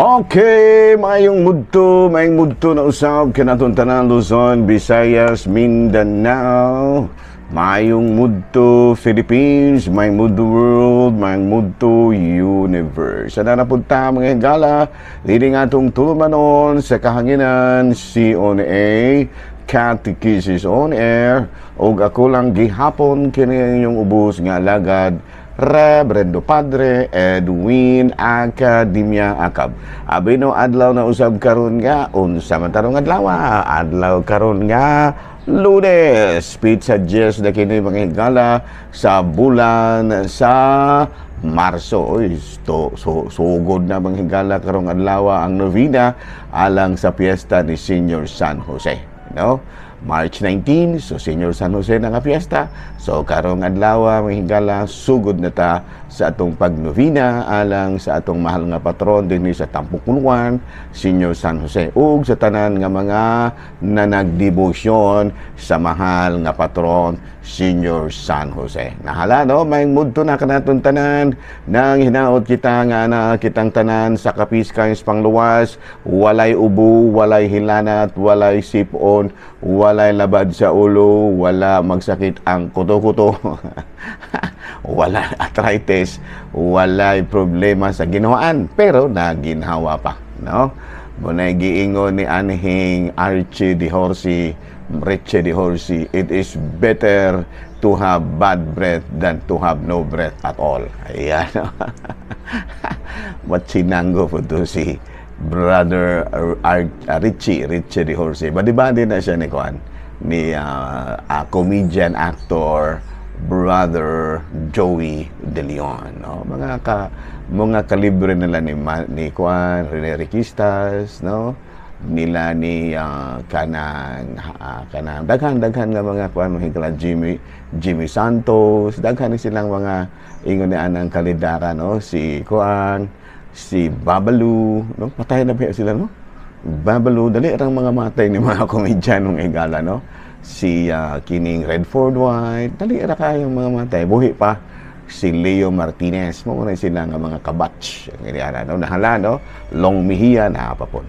Okay, maayong mudto na usab kanaton tanan, Luzon, Visayas, Mindanao. Maayong mudto Philippines, maayong mudto world, maayong mudto universe. Sa na punta, mga higala, leading atong tulumanon sa kahanginan, CONA, Catechesis on Air, ug ako lang gihapon kini inyong ubos nga alagad, Reverendo Padre Edwin Academia Acab. Abi no, adlaw na usab karon nga unsa man tarong adlaw? Adlaw karon nga Lunes, petsa 10 na kini, mga higala, sa bulan sa Marso. Oy, to, so, sugod na, mga higala, karong adlaw ang novena alang sa piyesta ni Senior San Jose. No? March 19, so Senior San Jose na nga piyesta. So karong adlaw, mga higala, sugod na ta sa atong pagnovena alang sa atong mahal nga patron dinhi sa Tampok, Senior San Jose, ug sa tanan nga mga nanagdebosyon sa mahal nga patron, Senior San Jose. Nahala no, may mudto na kanaton tanan nang hinaot kita nga na kitang tanan sa kapiskay sa pangluwas, walay ubo, walay hilanat, walay sipon, walay labad sa ulo, wala magsakit ang kuto-kuto, wala arthritis, walay problema sa ginawaan, pero naginhawa pa, no? Munay giingon ni anhing Archie de Horsey, Richie de Horsey, "It is better to have bad breath than to have no breath at all." Ayan. Matsinanggo po to si Brother Richie, Richie de Horsey. Badi-badi na siya ni Kuan, ni comedian actor Brother Joey De Leon, no? Mga kalibre nila ni Kuan, Rene Requistas, no? Nila ni kanang daghan-daghan nga mga kuan, mga higala, Jimmy Jimmy Santos, daghan ni silang mga ingon ni anang kalidara, no? Si kuan, si Babalu, no? Patay na ba sila, no? Babalu, dali rang mga matay ni mga komedyan ng higala, no? Si kining Redford White, dali ra kayong mga matay. Buhi pa si Leo Martinez, mo na sila nga mga ka-batch. Ang iriana, no? Nahala, no? Long Mejia, napapon.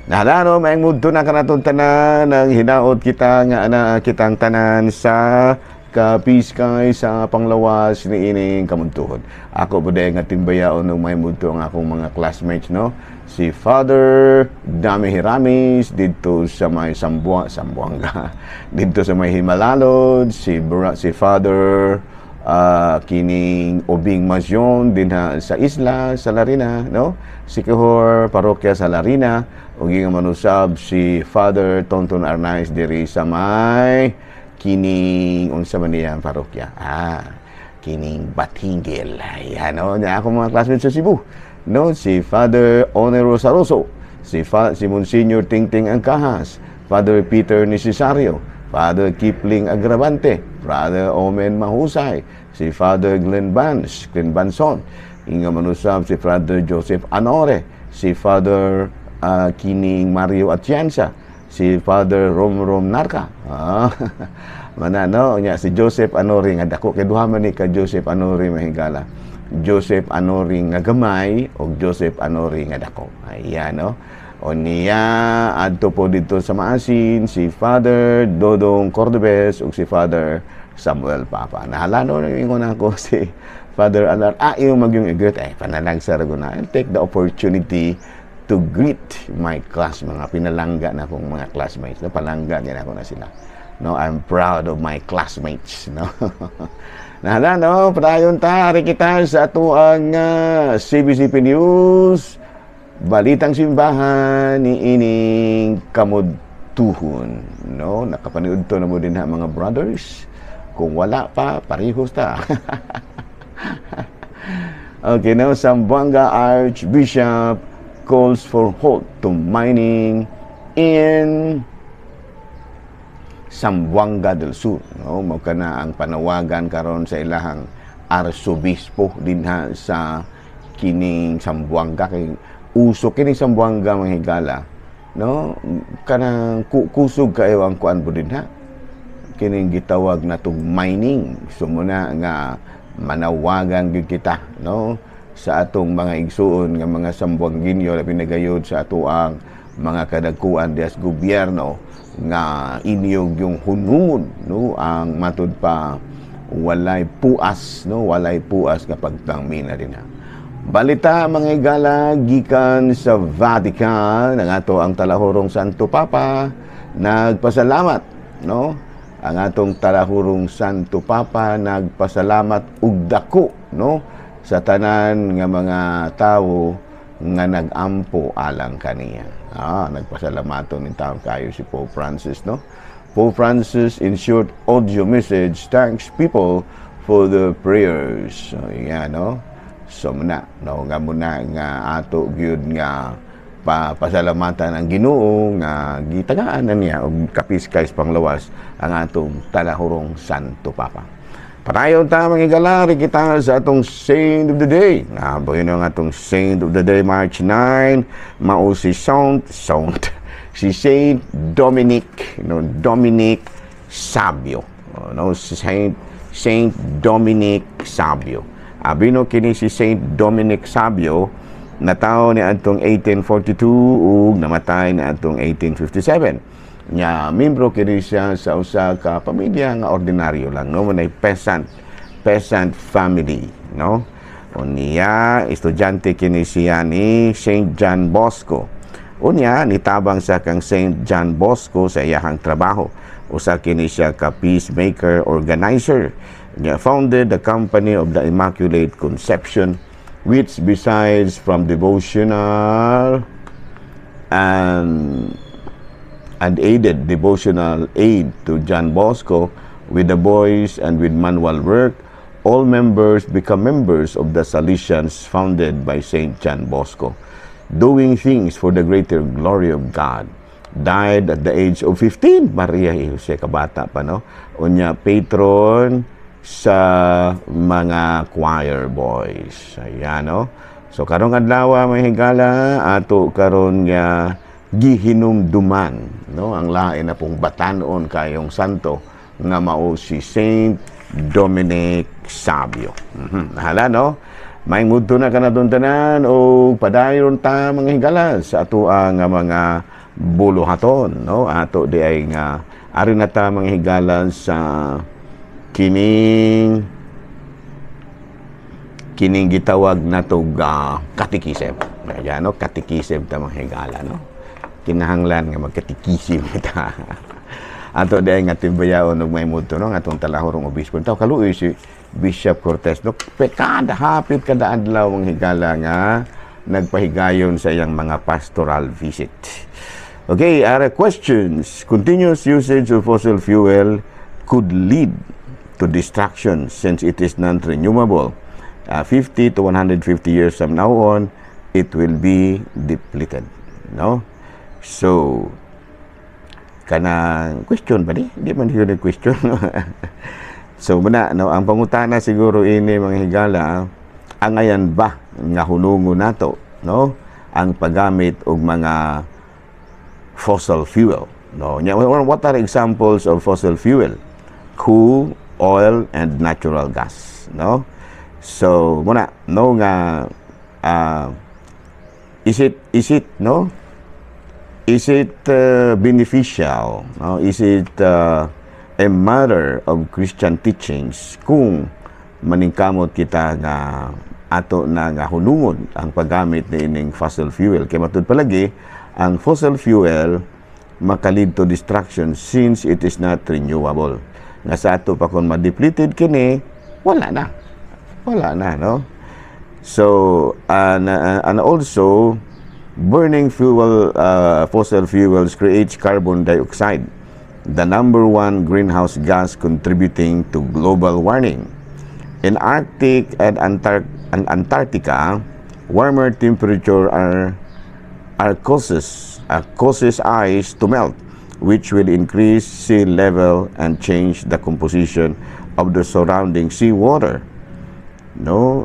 Nahala, no? May mudto na kanatong tanan ang hinaot kita nga ana kitang tanan sa kapiskay sa panglawas ni ining kamuntuhon. Ako po nga timbayaon ng may mudto ang akong mga classmates, no? Si Father Dami Hiramis dito sa may Sambuanga, dito sa may Himalalod, si Father kining Obing Masyon dinha sa isla sa Larina, no? Si Kahor, parokya sa Larina, ug nga manusab si Father Tonton Arnaiz diri sa may kining unsa man niya ang parokya, kining Batinggil. Ayan, no? Nya ako mga classmates sa Cebu, no? Si Father Onero Saroso, si Monsignor Tingting Angkahas, Father Peter Necesario, Father Kipling Agravante, Brother Omen Mahusay, si Father Glenn Vance, Glenn Banson, inga manusab si Father Joseph Anore, si Father kining Mario Atienza, si Father Romrom Narca. Mana no, nya si Joseph Anori nga dako, kay duha man ni ka Joseph Anori, mahigala. Joseph Anori nga gamay o Joseph Anori nga dako. Ayan no. O niya adto po dito sa Maasin si Father Dodong Cordobes ug si Father Samuel Papa. Nahala no, ingon ako si Father Alar. Iyo magyong i-greet eh panalang sa na. I'll take the opportunity to greet my class, mga pinalangga na akong mga classmates. No, palangga din ako na sila. No, I'm proud of my classmates, no. Nahala no, padayon ta ari kita sa atuang CBCP News. Balitang simbahan ni ining kamudtuhon, no? Nakapaniud to na mo din ha, mga brothers. Kung wala pa, parehos ta. Okay, now Zamboanga Archbishop calls for halt to mining in Zamboanga del Sur. No, mao kana ang panawagan karon sa ilahang arsobispo dinha sa kining Zamboanga, kay uso kini Zamboanga, mga higala, no? Kanang kusog kayo ang kuan po dinha, kining gitawag na tong mining. So muna nga manawagan gyud kita, no? sa atong mga igsuon nga mga Sambuangueño, labi na gayud sa atoang mga kadagkuan dias gobyerno nga inyog yung hunungon, no, ang matud pa walay puas, no, walay puas nga pagtangmina din ha. Balita, mga higala, gikan sa Vatican, ang ato ang talahurong Santo Papa nagpasalamat, no? Ang atong talahurong Santo Papa nagpasalamat og dako, no, sa tanan nga mga tawo nga nag-ampo alang kaniya. Ah, nagpasalamaton ni taon kayo si Pope Francis, no? Pope Francis in short audio message thanks people for the prayers. So, yan, no? So muna, no, nga muna nga ato gyud nga pa pasalamatan ang Ginoo nga gitagaan na niya og kapiskay sa panglawas ang atong talahurong Santo Papa. Padayon ta, mga higala, kita sa atong Saint of the Day. Na yun ang atong Saint of the Day, March 9, mao si Saint Dominic, no, Dominic Savio. No, si Saint Dominic Savio. Abino kini si Saint Dominic Savio, natawo ni atong 1842 ug namatay ni atong 1857. Nya membro kini siya sa usa ka pamilya nga ordinaryo lang, no, manay peasant family, no. Unya estudyante kini siya ni Saint John Bosco. Unya nitabang sa kang Saint John Bosco sa iyahang trabaho. Usa kini siya ka peacemaker organizer. Niya founded the Company of the Immaculate Conception, which besides from devotional and aided devotional aid to John Bosco with the boys and with manual work, all members become members of the Salesians founded by Saint John Bosco, doing things for the greater glory of God. Died at the age of 15. Maria Jose, kabata pa, no? Unya, patron sa mga choir boys. Ayan, no? So, karong adlaw, mga higala, ato karon nga gihinumduman, no, ang lain na pong batanon kayong santo nga mao si Saint Dominic Savio. Nahala, no? May mudto na kanatong tanan o padayon ta, mga higala, sa atoang nga mga buluhaton, no? Ato di ay nga ari na ta, mga higala, sa kining gitawag nato katikisem. Ayan, no? Katikisem ta, mga higala, no? Kinahanglan nga magkatikisim ta. Ato di ay nga timbayaon og may mudto, no, atong talahurong obispo. Taw kaluoy si Bishop Cortez, no? Kada hapit kada adlaw, mga higala, nga nagpahigayon sa iyang mga pastoral visit. Okay, are questions. Continuous usage of fossil fuel could lead to destruction since it is non-renewable. 50 to 150 years from now on, it will be depleted. No? So, kanang question ba ni? Di man yun question. So, muna, no, ang pangutana siguro ini, mga higala, angayan ba nga hunungon nato, no, ang paggamit og mga fossil fuel, no? Nya, what are examples of fossil fuel? Coal, oil and natural gas, no? So muna, no, nga is it, no, is it beneficial, no, is it a matter of Christian teachings kung maningkamot kita nga ato na nga hunungon ang paggamit niining fossil fuel, kay matud palagi ang fossil fuel maka-lead to destruction since it is not renewable, nga sa ato pa kung ma-depleted kini, wala na, wala na, no? So and also burning fuel fossil fuels creates carbon dioxide, the number one greenhouse gas contributing to global warming. In Arctic and Antarctica, warmer temperature are causes ice to melt, which will increase sea level and change the composition of the surrounding seawater. No,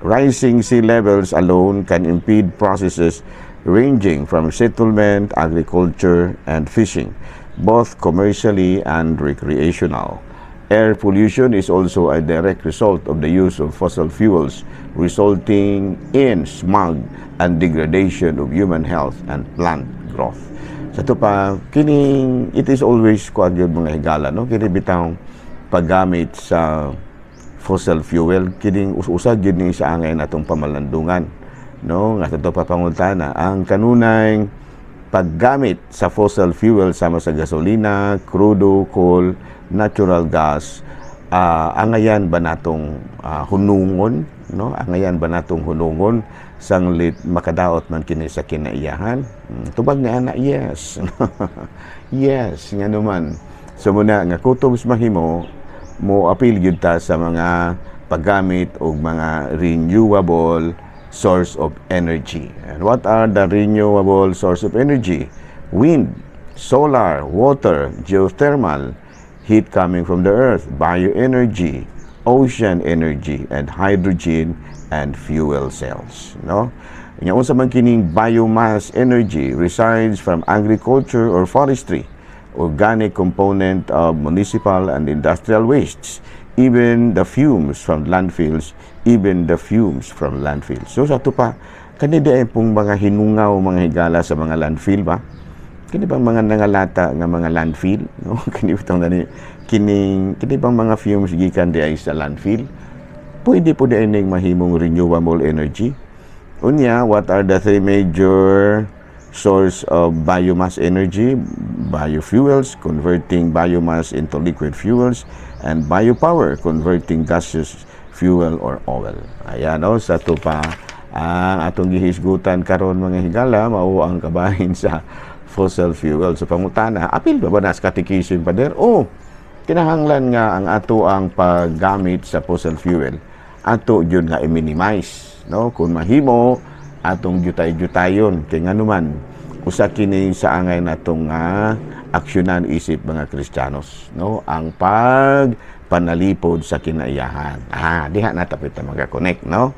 rising sea levels alone can impede processes ranging from settlement, agriculture, and fishing, both commercially and recreational. Air pollution is also a direct result of the use of fossil fuels, resulting in smog and degradation of human health and plant growth. Sa ato pa, kining it is always kuan gyud, mga higala, no? Kini bitang paggamit sa fossil fuel, kining us-usa gyud ni sa angay natong pamalandungan, no? Nga sa ato pa pangutana, ang kanunay paggamit sa fossil fuel sama sa gasolina, krudo, coal, natural gas, angayan ba natong hunungon, no? Angayan ba natong hunungon sanglit makadaot man kini sa kinaiyahan? Tubag nga ana, yes. Yes, nga naman. So muna nga kutob mahimo mo apil gyud ta sa mga paggamit og mga renewable source of energy. And what are the renewable source of energy? Wind, solar, water, geothermal, heat coming from the earth, bioenergy, ocean energy, and hydrogen and fuel cells. No? Nya unsa man kining biomass energy? Resides from agriculture or forestry, organic component of municipal and industrial wastes, even the fumes from landfills, even the fumes from landfills. So sa ato pa, kani di ay pong mga hinungaw, mga higala, sa mga landfill ba? Kini bang mga nangalata nga mga landfill, no? Kini bitong nani kining kini bang mga fumes gikan di ay sa landfill? Pwede po di ay ning mahimong renewable energy. Unya, what are the three major source of biomass energy? Biofuels, converting biomass into liquid fuels, and biopower, converting gaseous fuel or oil. Ayan, no, sa ato pa, ang atong gihisgutan karon, mga higala, mao ang kabahin sa fossil fuel. So pangutana, apil ba ba na sa catechism, Pader? Oh, kinahanglan nga ang ato ang paggamit sa fossil fuel ato yun nga i-minimize, no? Kung mahimo, atong jutay-jutayon kay nganuman usa kini sa angay natong nga aksyonan isip mga Kristiyanos, no? Ang pag panalipod sa kinaiyahan, diha na tapit ta maka-connect, no?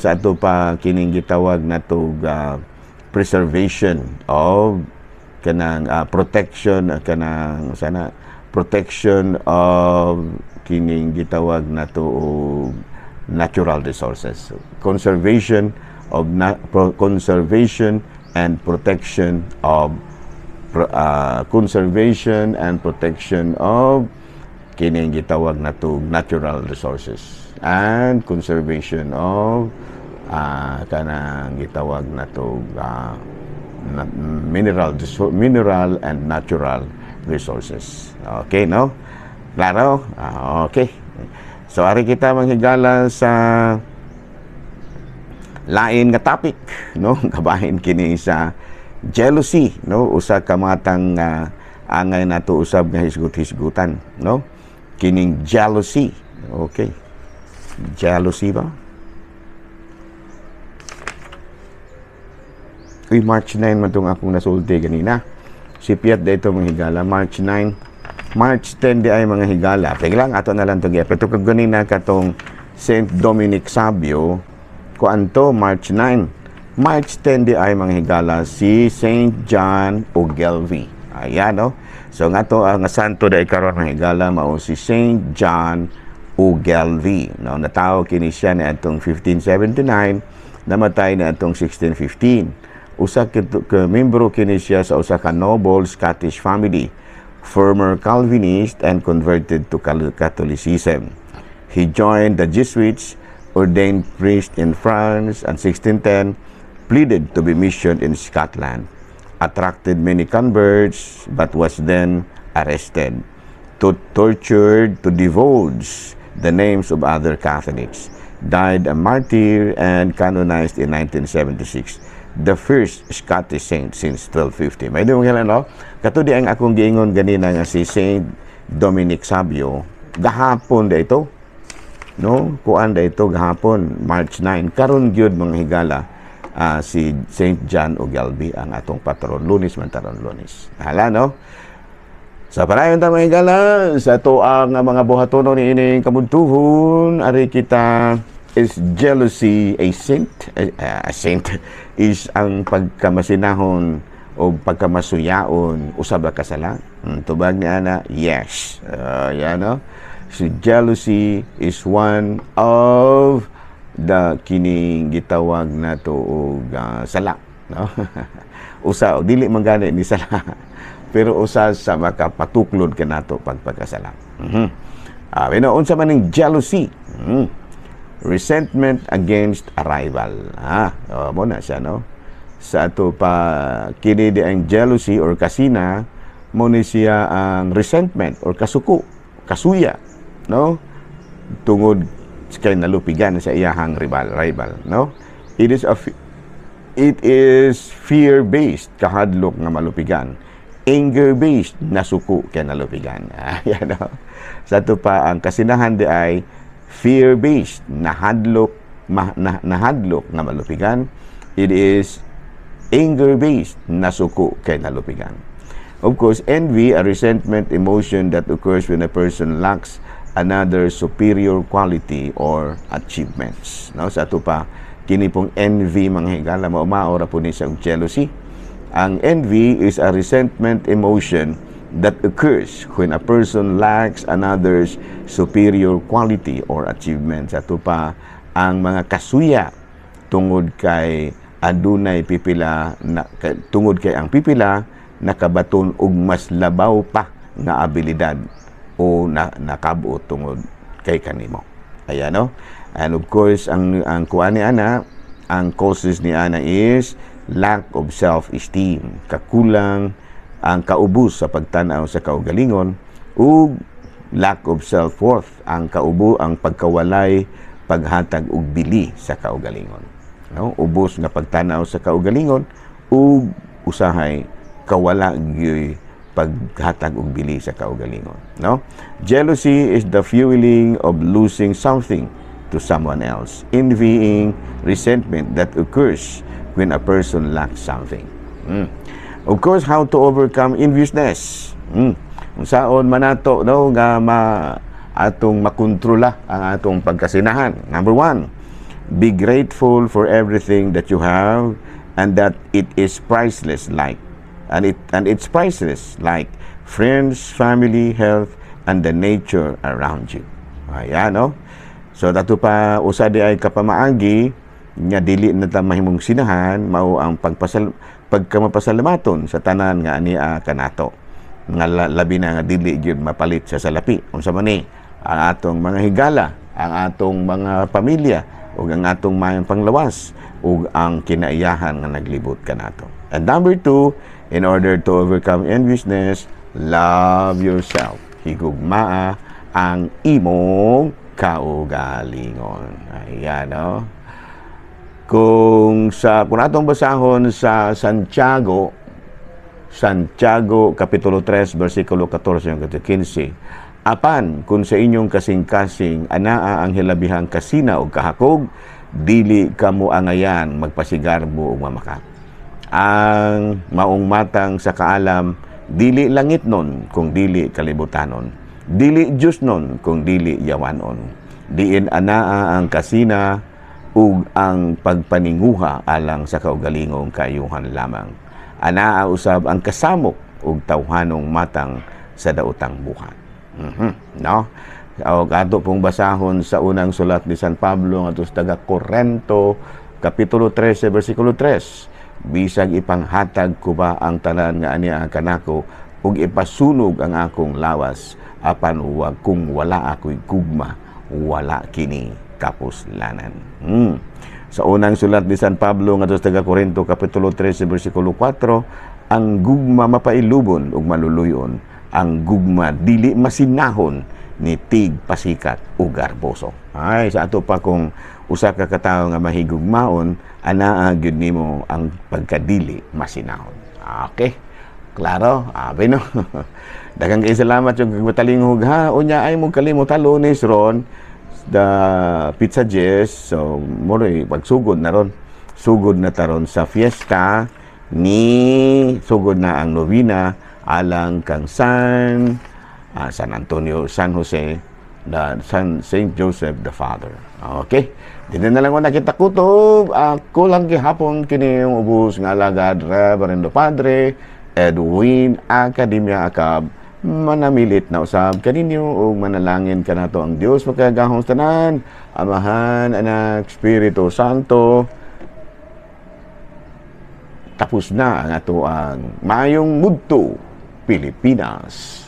Sa ato pa, kining gitawag natog preservation of kanang protection, kanang sana protection of kining gitawag nato og natural resources, conservation and protection of kining gitawag nato natural resources and conservation of kanang gitawag nato mineral and natural resources. Okay, no? Klaro? Okay. So ari kita, manghigala, sa lain nga topic, no? Kabahin kini sa jealousy, no? Usa ka matang angay nato usab nga hisgut-hisgutan, no? Kining jealousy. Okay. Jealousy ba? Uy, March 9 man tong akong nasulti ganina. Si Piat dito, mga higala, March 9. March 10 di ay, mga higala. Teka lang, ato na lang itong. Pero kag ganina katong Saint Dominic Savio, kuan to, March 9. March 10 di ay, mga higala, si Saint John Ogilvie. Ayan, no? So nga to ang santo di karon, mga higala, mao si Saint John Ogilvie. No, natawo kini siya ni atong 1579, namatay na atong 1615. Usa ka membro kini siya sa usa ka noble Scottish family, former Calvinist and converted to Catholicism. He joined the Jesuits, ordained priest in France, and 1610 pleaded to be missioned in Scotland. Attracted many converts, but was then arrested, to tortured to divulge the names of other Catholics. Died a martyr and canonized in 1976, the first Scottish saint since 1250. May dungog no? Kato di ang akong giingon ganina nga si Saint Dominic Savio, gahapon da ito. No? Kuan da ito gahapon, March 9. Karon gyud, mga higala, si Saint John Ogilvie ang atong patron. Lunes man taron, Lunes. Hala, no? Sa parayon ta, mga higala, sa ato ang mga buhatono ni ining kabuntuhon, ari kita: is jealousy a saint? A saint is ang pagkamasinahon o pagkamasuyaon usab ka sala? Tubag ni ana, yes. Yan, no? So jealousy is one of the kining gitawag nato og sala, no? Usa, dili man gani ni sala, pero usa sa makapatuklod kanato pagpagkasala. Unsa man ning jealousy? Resentment against a rival. Oh, mao na siya, no? Sa ato pa, kini di ang jealousy or kasina, mao ni siya ang resentment or kasuko, kasuya, no? Tungod kay nalupigan sa iyahang rival, no? It is fear-based, kahadlok nga malupigan. Anger-based, nasuko kay nalupigan. Ayan, no? Sa ato pa, ang kasinahan di ay fear-based, nahadlok nga malupigan. It is anger-based, nasuko kay nalupigan. Of course, envy, a resentment emotion that occurs when a person lacks another superior quality or achievements. No, sa ato pa, kini pong envy, mga higala, mao ra po ni sa jealousy. Ang envy is a resentment emotion that occurs when a person lacks another's superior quality or achievement. Sa ato pa, ang mga kasuya tungod kay adunay pipila na, tungod kay ang pipila nakabaton og mas labaw pa nga abilidad o na, nakab-ot tungod kay kanimo. Ayan, no? And of course, ang kuan ni ana, ang causes ni ana is lack of self-esteem, kakulang ang kaubos sa pagtan-aw sa kaugalingon ug lack of self-worth, ang kaubo ang pagkawalay paghatag og bili sa kaugalingon. No? Ubos nga pagtan-aw sa kaugalingon ug usahay kawala gyoy paghatag og bili sa kaugalingon, no? Jealousy is the feeling of losing something to someone else, envying resentment that occurs when a person lacks something. Of course, how to overcome enviousness? Unsaon man nato, no, nga ma atong makontrola ang atong pagkasinahan? Number one, be grateful for everything that you have and that it is priceless like and it's priceless, like friends, family, health, and the nature around you. Ayan, no? So dato pa, usa di ay kapamaagi nga dili na ta mahimong sinahan mao ang pagkamapasalamaton sa tanan nga ania kanato nga labi na nga dili gyud mapalit sa salapi. Unsa man ni? Ang atong mga higala, ang atong mga pamilya, ug ang atong mayong panglawas, ug ang kinaiyahan nga naglibot kanato. And number two, in order to overcome enviousness, love yourself. Higugmaa ang imong kaugalingon. Ayan, no? Kung atong basahon sa Santiago, Santiago Kapitulo 3, versikulo 14 hanggang 15, "Apan kung sa inyong kasing-kasing anaa ang hilabihang kasina o kahakog, dili kamo angayan magpasigarbo o mamakat. Ang maong matang sa kaalam, dili langitnon kung dili kalibutanon, dili Diyosnon kung dili yawanon. Diin anaa ang kasina ug ang pagpaninguha alang sa kaugalingong kaayuhan lamang, anaa usab ang kasamok ug tawhanong matang sa daotang buhat." No? O ato pong basahon sa unang sulat ni San Pablo ngadto sa taga Korento, kapitulo 13, versikulo 3, "Bisag ipanghatag ko ba ang tanan nga ania kanako ug ipasunog ang akong lawas, apan wag kung wala ako'y gugma, wala kini kapuslanan." Sa unang sulat ni San Pablo ngadto sa taga Korinto, kapitulo 13, versikulo 4, "Ang gugma mapailubon ug maluluyon. Ang gugma dili masinahon ni tig pasikat ug garboso." Ay, sa ato pa, kung usa ka katawo nga mahigugmaon, anaa gyud nimo ang pagkadili masinahon. Okay. Klaro? Abi, no? Daghang kay salamat yung katalinghog ha. Unya ay mo kalimot Lunes ron the Pizza Jazz. So, moroy pagsugod na ron. Sugod na taron sa fiesta ni sugod na ang novena alang kang San Antonio, San Jose, the San Saint Joseph the Father. Okay. Dili na lang ko nakita kutob. Ako lang gihapon kini yung ubos nga alagad, Reverendo Padre Edwin Academia Acab. Manamilit na usab kaninyo ug manalangin kanato ang Dios makagagahom tanan, Amahan, Anak, Espiritu Santo. Tapos na ang ato ang Maayong Mudto, Pilipinas.